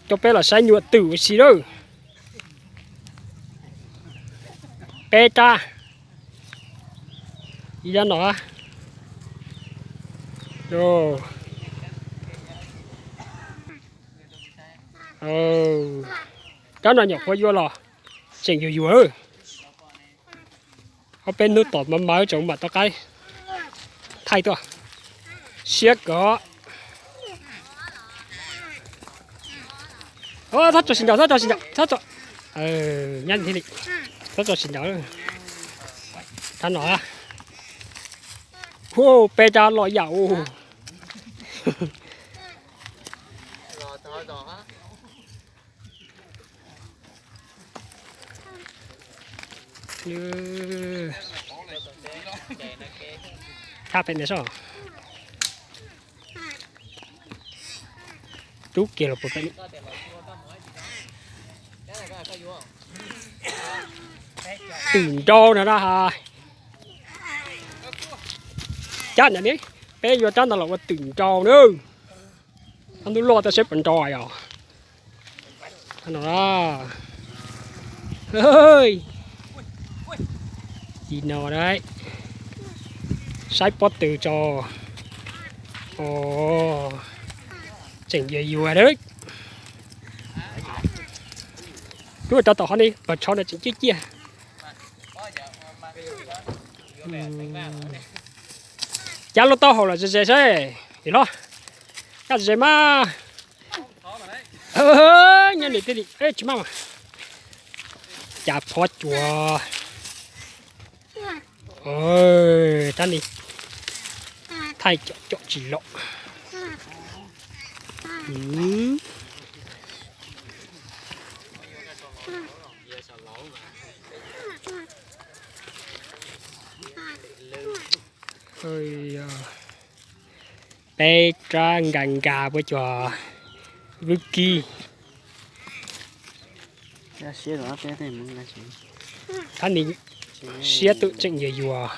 Coj peb los saib nyuam twm ua si lawm. Peb rab. Ib rab no. Rab no nyuam qhuav yuav los tseem yuag yuag. Ob peb hnub tom maj mam tso mam rov qab thaij tuaj. Siab kawg. Txhob tso sib nraus, txhob tso sib nraus, txhob tso. Nyab thiaj li txhob tso sib nraus. Rab no. Hu, peb rab loj yam ub. Thaj pem ntawd soj. Rub kiag los puas pem. Twm nrau no na ha. Cab ntawm ni, peb yuav rab ntawd los ua twm nrau na. Ob ntub loj tau saib puas nrau yom. Ti no, saib pob tw tso. Tseem yuag yuag. Rub rau tom hov ni, pawg tshauv no tseem ciaj ciaj. Cab lub taub hau los ze ze saib, hlob. Cab ze ze mas. Nyob li thiaj li tsis maj mas. Cas phov cuav. Rab ni thaij com com tsis los. Peb rab nkas nkas puab cua vwb kib. Thab ni siab twm tseem yuag yuag.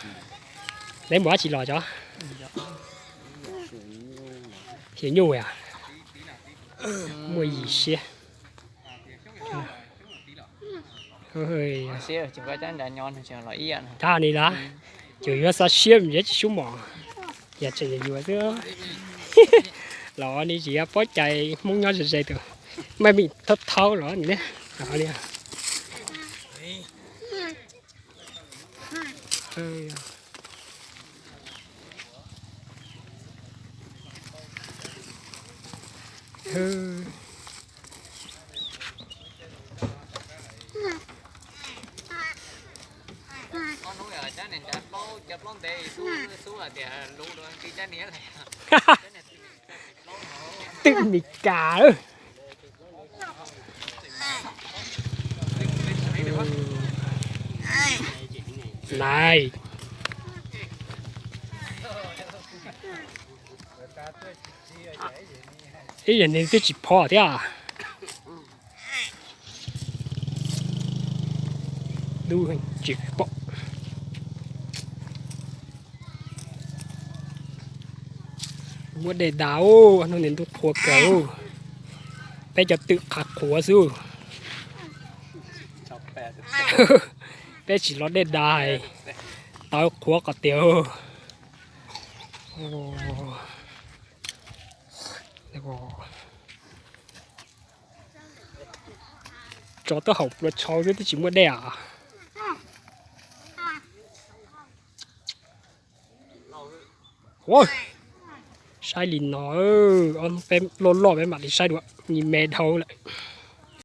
Neb mus dab tsi los cov? Xyuas nyuj a? Muaj yim siab. Thab ni lawm, cov yuav xa siab mus tsis sub mom, yog tseem yuag yuag xwb. Los ni tsis yog pob cai Hmoob nyob ze ze tus, maj mim thaub thaub los ni. Twm Mes Kas. Nai, ib yam li twb tsis phov thiab. Dub tsis pom. Muaj dej dag, hnub no ntuj qhuav kawg, peb cov twm qhuav qhuav xwb. Peb tsis los dej dag, tawv qhuav qhov tiag. Tso tuaj haum plua tshauv xwb twb tsis muaj dej as. Saib li no, ob hnub peb loj loj peb mam li saib dua, nyi me dhau lawm.